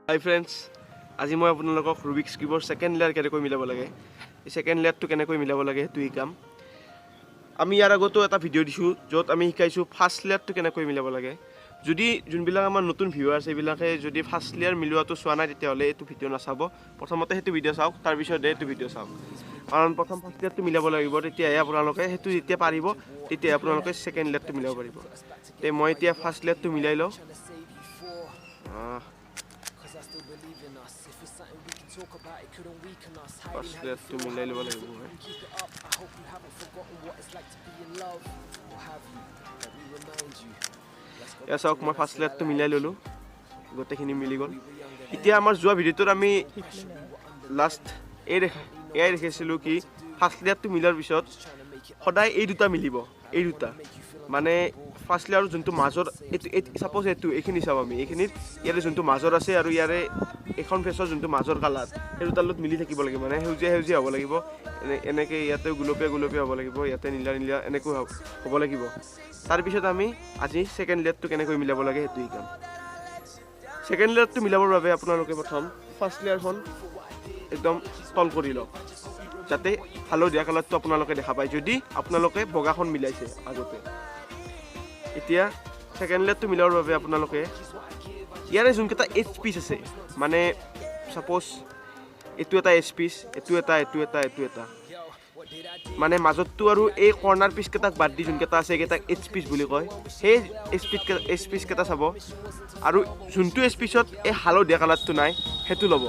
হাই friends, আজি মই আপোনালোকক ৰুবিক্স কিউবৰ ছেকেণ্ড লেয়াৰ কেনেকৈ মিলাব লাগে, এই ছেকেণ্ড লেয়াৰটো কেনেকৈ মিলাব লাগে সেইটো শিকাম। আমি ইয়াৰ আগতো এটা ভিডিঅ' দিছোঁ, য'ত আমি শিকাইছোঁ ফাৰ্ষ্ট লেয়াৰটো কেনেকৈ মিলাব লাগে। যদি যোনবিলাক আমাৰ নতুন ভিউৱাৰ্ছ, এইবিলাকে যদি ফাৰ্ষ্ট লেয়াৰ মিলোৱাটো চোৱা নাই, তেতিয়াহ'লে এইটো ভিডিঅ' নাচাব। প্ৰথমতে সেইটো ভিডিঅ' চাওক, তাৰপিছতহে এইটো ভিডিঅ' চাওক। কাৰণ প্ৰথম ফাৰ্ষ্ট লেয়াৰটো মিলাব লাগিব, তেতিয়াহে আপোনালোকে সেইটো যেতিয়া পাৰিব, তেতিয়াহে আপোনালোকে ছেকেণ্ড লেয়াৰটো মিলাব পাৰিব। তে মই এতিয়া ফাৰ্ষ্ট লেয়াৰটো মিলাই লওঁ। ফাৰ্ষ্ট লেয়াৰটো মিলাই ল'ব লাগিব মই। এয়া চাওক, মই ফাৰ্ষ্ট লেয়াৰটো মিলাই ল'লোঁ, গোটেইখিনি মিলি গ'ল। এতিয়া আমাৰ যোৱা ভিডিঅ'টোত আমি লাষ্ট এই দেখা এয়াই দেখিছিলোঁ কি ফাৰ্ষ্ট লেয়াৰটো মিলোৱাৰ পিছত সদায় এই দুটা মিলিব। এই দুটা মানে ফাৰ্ষ্ট লেয়াৰৰ যোনটো মাজৰ এইটো, ছাপ'জ এইটো এইখিনি চাওঁ আমি, এইখিনিত ইয়াৰে যোনটো মাজৰ আছে আৰু ইয়াৰে এইখন ফেচৰ যোনটো মাজৰ কালাৰ, সেই দুটাৰ লগত মিলি থাকিব লাগিব। মানে সেউজীয়া সেউজীয়া হ'ব লাগিব, এনেকৈ ইয়াতে গুলপীয়া গুলপীয়া হ'ব লাগিব, ইয়াতে নীলা নীলা এনেকৈ হ'ব লাগিব। তাৰপিছত আমি আজি ছেকেণ্ড লেয়াৰটো কেনেকৈ মিলাব লাগে সেইটো শিকাম। ছেকেণ্ড লেয়াৰটো মিলাবৰ বাবে আপোনালোকে প্ৰথম ফাৰ্ষ্ট লেয়াৰখন একদম তল কৰি লওক, যাতে হালধীয়া কালাৰটো আপোনালোকে দেখা পায়, যদি আপোনালোকে বগাখন মিলাইছে আগতে। এতিয়া ছেকেণ্ড লেয়াৰটো মিলাবৰ বাবে আপোনালোকে ইয়াৰে যোনকেইটা এইচ পিচ আছে, মানে ছাপ'জ এইটো এটা এইচ পিচ, এইটো এটা, এইটো এটা, এইটো এটা, মানে মাজতটো আৰু এই কৰ্ণাৰ পিচকেইটাক বাদ দি যোনকেইটা আছে সেইকেইটাক এইচ পিচ বুলি কয়। সেই এইচ পিচকেইটা চাব, আৰু যোনটো এইচ পিচত এই হালধীয়া কালাৰটো নাই সেইটো ল'ব।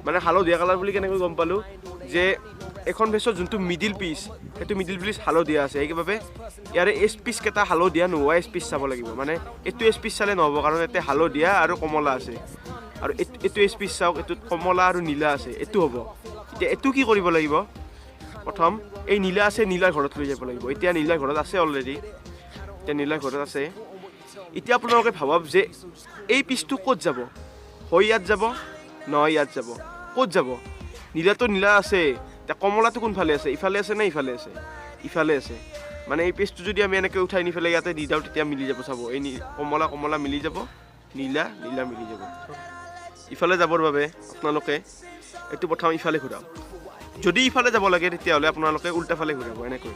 মানে হালধীয়া কালাৰ বুলি কেনেকৈ গম পালোঁ যে এইখন ফেচত যোনটো মিডিল পিচ, সেইটো মিডিল পিচ হালধীয়া আছে, সেইবাবে ইয়াৰে এইচ পিচকেইটা হালধীয়া নোহোৱা এইচ পিচ চাব লাগিব। মানে এইটো এইচ পিচ চালে নহ'ব, কাৰণ ইয়াতে হালধীয়া আৰু কমলা আছে। আৰু এইটো এইচ পিচ চাওক, এইটোত কমলা আৰু নীলা আছে, এইটো হ'ব। এতিয়া এইটো কি কৰিব লাগিব, প্ৰথম এই নীলা আছে, নীলাৰ ঘৰত লৈ যাব লাগিব। এতিয়া নীলাৰ ঘৰত আছে অলৰেডি, এতিয়া নীলাৰ ঘৰত আছে। এতিয়া আপোনালোকে ভাবক যে এই পিচটো ক'ত যাব, হয় ইয়াত যাব নহয় ইয়াত যাব, ক'ত যাব? নীলাটো নীলা আছে, এতিয়া কমলাটো কোনফালে আছে, ইফালে আছে নে ইফালে আছে? ইফালে আছে। মানে এই পেজটো যদি আমি এনেকৈ উঠাই নি পেলাই ইয়াতে দি দিওঁ, তেতিয়া মিলি যাব। চাব, এই কমলা কমলা মিলি যাব, নীলা নীলা মিলি যাব। ইফালে যাবৰ বাবে আপোনালোকে এইটো প্ৰথম ইফালে ঘূৰাওক। যদি ইফালে যাব লাগে তেতিয়াহ'লে আপোনালোকে উল্টাফালে ঘূৰাব, এনেকৈ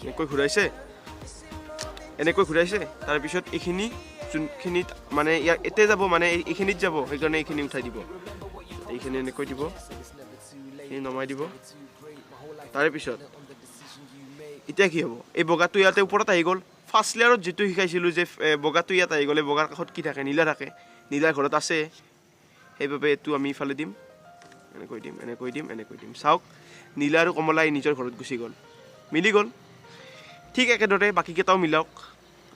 এনেকৈ ঘূৰাইছে, এনেকৈ ঘূৰাইছে। তাৰপিছত এইখিনি যোনখিনিত মানে ইয়াৰ ইয়াতে যাব, মানে এইখিনিত যাব, সেইকাৰণে এইখিনি উঠাই দিব, এইখিনি এনেকৈ দিব, এইখিনি নমাই দিব। তাৰে পিছত এতিয়া কি হ'ব, এই বগাটো ইয়াতে ওপৰত আহি গ'ল। ফাৰ্ষ্ট লেয়াৰত যিটো শিকাইছিলোঁ যে বগাটো ইয়াত আহি গ'লে বগাৰ কাষত কি থাকে, নীলা থাকে, নীলা ঘৰত আছে, সেইবাবে এইটো আমি ইফালে দিম, এনেকৈ দিম, এনেকৈ দিম, এনেকৈ দিম। চাওক, নীলা আৰু কমলা এই নিজৰ ঘৰত গুচি গ'ল, মিলি গ'ল। ঠিক একেদৰে বাকীকেইটাও মিলাওক।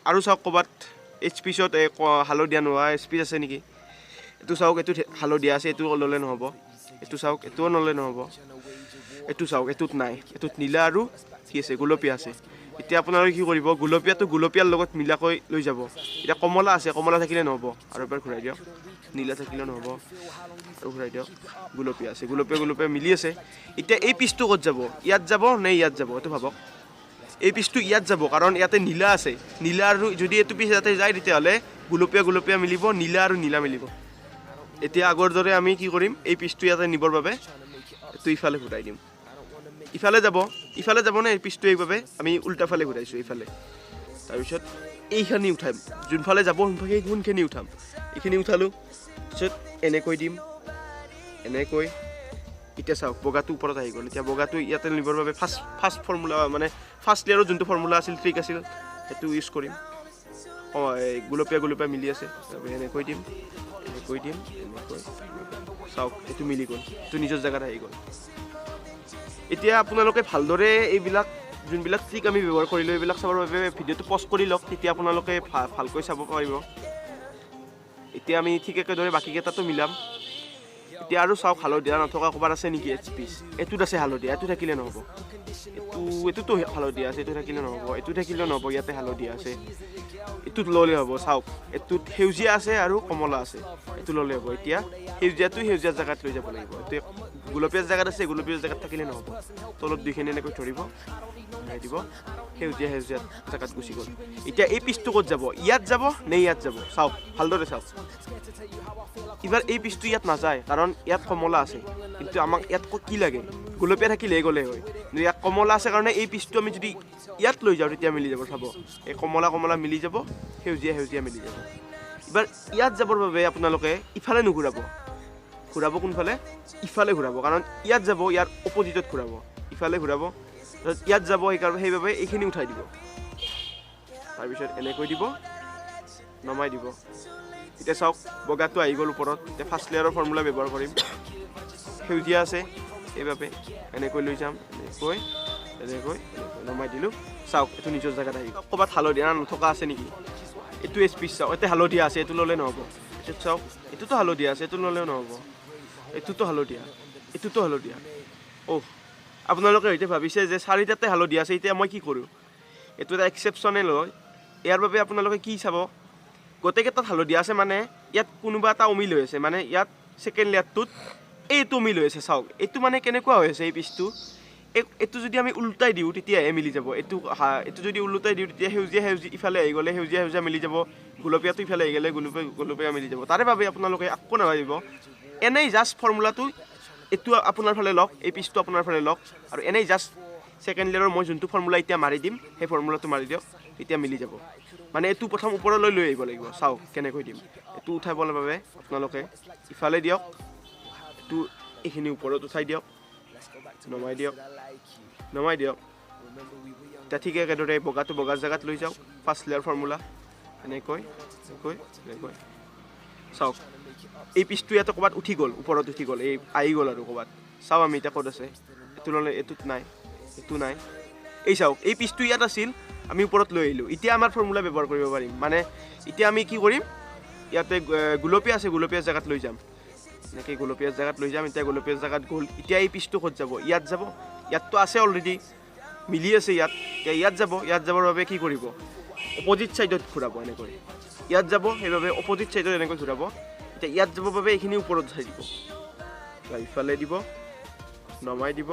আৰু চাওক ক'ৰবাত এইচ পিচত এই হালধীয়া নোহোৱা এইচ পিচ আছে নেকি, এইটো চাওক, এইটো হালধীয়া আছে, এইটো ল'লে নহ'ব। এইটো চাওক, এইটোও ল'লে নহ'ব। এইটো চাওক, এইটোত নাই, এইটোত নীলা আৰু কি আছে, গুলপীয়া আছে। এতিয়া আপোনালোকে কি কৰিব, গুলপীয়াটো গুলপীয়াৰ লগত মিলাকৈ লৈ যাব। এতিয়া কমলা আছে, কমলা থাকিলে নহ'ব, আৰু এবাৰ ঘূৰাই দিয়ক। নীলা থাকিলেও নহ'ব, আৰু ঘূৰাই দিয়ক। গুলপীয়া আছে, গুলপীয়া গুলপীয়া মিলি আছে। এতিয়া এই পিচটো ক'ত যাব, ইয়াত যাব নে ইয়াত যাব, এইটো ভাবক। এই পিচটো ইয়াত যাব, কাৰণ ইয়াতে নীলা আছে। নীলা আৰু যদি এইটো পিচ ইয়াতে যায় তেতিয়াহ'লে গুলপীয়া গুলপীয়া মিলিব, নীলা আৰু নীলা মিলিব। এতিয়া আগৰ দৰে আমি কি কৰিম, এই পিচটো ইয়াতে নিবৰ বাবে এইটো ইফালে ঘূৰাই দিম। ইফালে যাব, ইফালে যাব নে এই পিচটো, এইবাবে আমি উল্টাফালে ঘূৰাইছোঁ ইফালে। তাৰপিছত এইখিনি উঠাম, যোনফালে যাব সোনখিনি উঠাম। এইখিনি উঠালোঁ, তাৰপিছত এনেকৈ দিম, এনেকৈ। এতিয়া চাওক, বগাটো ওপৰত আহি গ'ল। এতিয়া বগাটো ইয়াতে নিবৰ বাবে ফাৰ্ষ্ট ফৰ্মুলা, মানে ফাৰ্ষ্ট লেয়াৰত যোনটো ফৰ্মুলা আছিল, ট্ৰিক আছিল, সেইটো ইউজ কৰিম। অঁ, এই গুলপীয়া গুলপীয়া মিলি আছে, তাৰপিছত এনেকৈ দিম, এনেকৈ দিম, এনেকৈ। চাওক, এইটো মিলি গ'ল, এইটো নিজৰ জেগাত আহি গ'ল। এতিয়া আপোনালোকে ভালদৰে এইবিলাক যোনবিলাক ট্ৰিক আমি ব্যৱহাৰ কৰিলোঁ, এইবিলাক চাবৰ বাবে ভিডিঅ'টো পজ কৰি লওক, তেতিয়া আপোনালোকে ভালকৈ চাব পাৰিব। এতিয়া আমি ঠিক একেদৰে বাকীকেইটাতো মিলাম। এতিয়া আৰু চাওক, হালধীয়া নথকা ক'ৰবাত আছে নেকি এইচ পিচ, এইটোত আছে হালধীয়া, এইটো থাকিলে নহ'ব। এইটোতো হালধীয়া আছে, এইটো থাকিলে নহ'ব, এইটো থাকিলেও নহ'ব, ইয়াতে হালধীয়া আছে, এইটোত ল'লে হ'ব। চাওক, এইটোত সেউজীয়া আছে আৰু কমলা আছে, এইটো ল'লে হ'ব। এতিয়া সেউজীয়াটো সেউজীয়া জেগাত লৈ যাব লাগিব। এইটো গুলপীয়া জেগাত আছে, গুলপীয়া জেগাত থাকিলে নহ'ব। তলত দুইখিনি এনেকৈ ধৰিব, মিলাই দিব, সেউজীয়া সেউজীয়া জেগাত গুচি গ'ল। এতিয়া এই পিচটো ক'ত যাব? ইয়াত যাব নে ইয়াত যাব? চাওক ভালদৰে চাওক। এইবাৰ এই পিচটো ইয়াত নাযায়, কাৰণ ইয়াত কমলা আছে। কিন্তু আমাক ইয়াত কি লাগে? গোলপীয়া থাকিলেই গ'লে হয়, কিন্তু ইয়াত কমলা আছে কাৰণে এই পিচটো আমি যদি ইয়াত লৈ যাওঁ তেতিয়া মিলি যাব। চাব, এই কমলা কমলা মিলি যাব, সেউজীয়া সেউজীয়া মিলি যাব। এইবাৰ ইয়াত যাবৰ বাবে আপোনালোকে ইফালে নুঘূৰাব, ঘূৰাব কোনফালে? ইফালে ঘূৰাব, কাৰণ ইয়াত যাব, ইয়াৰ অপজিটত ঘূৰাব, ইফালে ঘূৰাব, ইয়াত যাব, সেইকাৰণে সেইবাবে এইখিনি উঠাই দিব, তাৰপিছত এনেকৈ দিব, নমাই দিব। এতিয়া চাওক বগাটো আহি গ'ল ওপৰত। এতিয়া ফাৰ্ষ্ট লেয়াৰৰ ফৰ্মুলা ব্যৱহাৰ কৰিম, সেউজীয়া আছে সেইবাবে এনেকৈ লৈ যাম, এনেকৈ এনেকৈ এনেকৈ নমাই দিলোঁ। চাওক এইটো নিজৰ জেগাত আহি গ'ল। ক'ৰবাত হালধীয়া নথকা আছে নেকি? এইটো এছ পিচ চাওক, এতিয়া হালধীয়া আছে, এইটো ল'লে নহ'ব। পিছত চাওক এইটোতো হালধীয়া আছে, এইটো ল'লেও নহ'ব, এইটোতো হালধীয়া, এইটোতো হালধীয়া। অ' আপোনালোকে হয়তো ভাবিছে যে চাৰিটাতে হালধীয়া আছে, এতিয়া মই কি কৰোঁ? এইটো এটা এক্সেপশ্যনেল হয়। ইয়াৰ বাবে আপোনালোকে কি চাব, গোটেইকেইটাত হালধীয়া আছে মানে ইয়াত কোনোবা এটা অমিল হৈ আছে, মানে ইয়াত ছেকেণ্ড লেয়াৰটোত এইটো অমিল হৈ আছে। চাওক এইটো মানে কেনেকুৱা হৈ আছে এই পিচটো, এইটো যদি আমি ওলোটাই দিওঁ তেতিয়াহে মিলি যাব। এইটো যদি ওলোটাই দিওঁ তেতিয়া সেউজীয়া সেউজীয়া ইফালে আহি গ'লে সেউজীয়া সেউজীয়া মিলি যাব, গোলপীয়াটো ইফালে আহি গ'লে গোলপীয়া মিলি যাব। তাৰে বাবে আপোনালোকে একো নাভাবিব, এনেই জাষ্ট ফৰ্মুলাটো এইটো আপোনাৰ ফালে লওক, এই পিচটো আপোনাৰ ফালে লওক, আৰু এনেই জাষ্ট ছেকেণ্ড লেয়াৰৰ মই যোনটো ফৰ্মুলা এতিয়া মাৰি দিম সেই ফৰ্মুলাটো মাৰি দিয়ক, তেতিয়া মিলি যাব। মানে এইটো প্ৰথম ওপৰলৈ লৈ আহিব লাগিব। চাওক কেনেকৈ দিম। এইটো উঠাবৰ বাবে আপোনালোকে ইফালে দিয়ক, এইটো এইখিনি ওপৰত উঠাই দিয়ক, নমাই দিয়ক, নমাই দিয়ক। এতিয়া ঠিক একেদৰে বগাটো বগা জেগাত লৈ যাওক, ফাৰ্ষ্ট লেয়াৰ ফৰ্মুলা, এনেকৈ এনেকৈ এনেকৈ। চাওক এই পিচটো ইয়াতে ক'ৰবাত উঠি গ'ল, ওপৰত উঠি গ'ল, এই আহি গ'ল আৰু ক'ৰবাত। চাওঁ আমি এতিয়া ক'ত আছে। এইটো ল'লে এইটোত নাই, এইটো নাই। এই চাওক এই পিচটো ইয়াত আছিল, আমি ওপৰত লৈ আহিলোঁ। এতিয়া আমাৰ ফৰ্মুলা ব্যৱহাৰ কৰিব পাৰিম। মানে এতিয়া আমি কি কৰিম, ইয়াতে গোলপীয়া আছে, গোলপীয়া জেগাত লৈ যাম, এনেকৈ গোলপীয়া জেগাত লৈ যাম। এতিয়া গোলপীয়া জেগাত গ'ল। এতিয়া এই পিচটো ক'ত যাব? ইয়াত যাব। ইয়াততো আছে অলৰেডি, মিলি আছে ইয়াত। এতিয়া ইয়াত যাব। ইয়াত যাবৰ বাবে কি কৰিব? অপজিট ছাইডত ঘূৰাব, এনেকৈ ইয়াত যাব, সেইবাবে অপজিট ছাইডত এনেকৈ ঘূৰাব। এতিয়া ইয়াত যাবৰ বাবে এইখিনি ওপৰত উঠাই দিব, ইফালে দিব, নমাই দিব।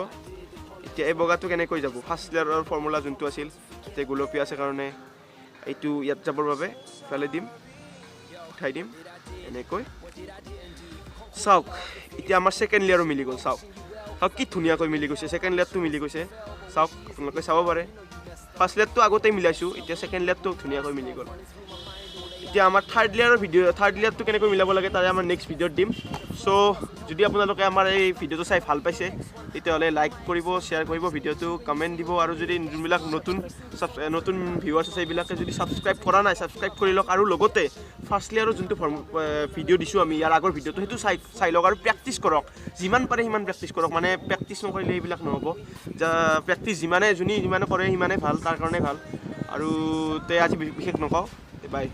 এতিয়া এই বগাটো কেনেকৈ যাব? ফাৰ্ষ্ট লেয়াৰৰ ফৰ্মুলা যোনটো আছিল, এতিয়া গোলপীয়া আছে কাৰণে এইটো ইয়াত যাবৰ বাবে ইফালে দিম, উঠাই দিম এনেকৈ। চাওক এতিয়া আমাৰ ছেকেণ্ড লেয়াৰো মিলি গ'ল। চাওক চাওক কি ধুনীয়াকৈ মিলি গৈছে, ছেকেণ্ড লেয়াৰটো মিলি গৈছে। চাওক আপোনালোকে চাব পাৰে, ফাৰ্ষ্ট লেয়াৰটো আগতেই মিলাইছোঁ, এতিয়া ছেকেণ্ড লেয়াৰটো ধুনীয়াকৈ মিলি গ'ল। এতিয়া আমাৰ থাৰ্ড লেয়াৰৰ ভিডিঅ', থাৰ্ড লেয়াৰটো কেনেকৈ মিলাব লাগে তাৰে আমাৰ নেক্সট ভিডিঅ'ত দিম। চ' যদি আপোনালোকে আমাৰ এই ভিডিঅ'টো চাই ভাল পাইছে তেতিয়াহ'লে লাইক কৰিব, শ্বেয়াৰ কৰিব ভিডিঅ'টো, কমেণ্ট দিব, আৰু যদি যোনবিলাক নতুন ভিউৱাৰ্ছ আছে এইবিলাকে যদি ছাবস্ক্ৰাইব কৰা নাই ছাবস্ক্ৰাইব কৰি লওক, আৰু লগতে ফাৰ্ষ্ট লেয়াৰৰ যোনটো ভিডিঅ' দিছোঁ আমি ইয়াৰ আগৰ ভিডিঅ'টো সেইটো চাই লওক আৰু প্ৰেক্টিছ কৰক, যিমান পাৰে সিমান প্ৰেক্টিছ কৰক। মানে প্ৰেক্টিছ নকৰিলে এইবিলাক নহ'ব। প্ৰেক্টিছ যোনে যিমানে কৰে সিমানে ভাল, তাৰ কাৰণে ভাল। আৰু তে আজি বিশেষ নকওঁ, বাই।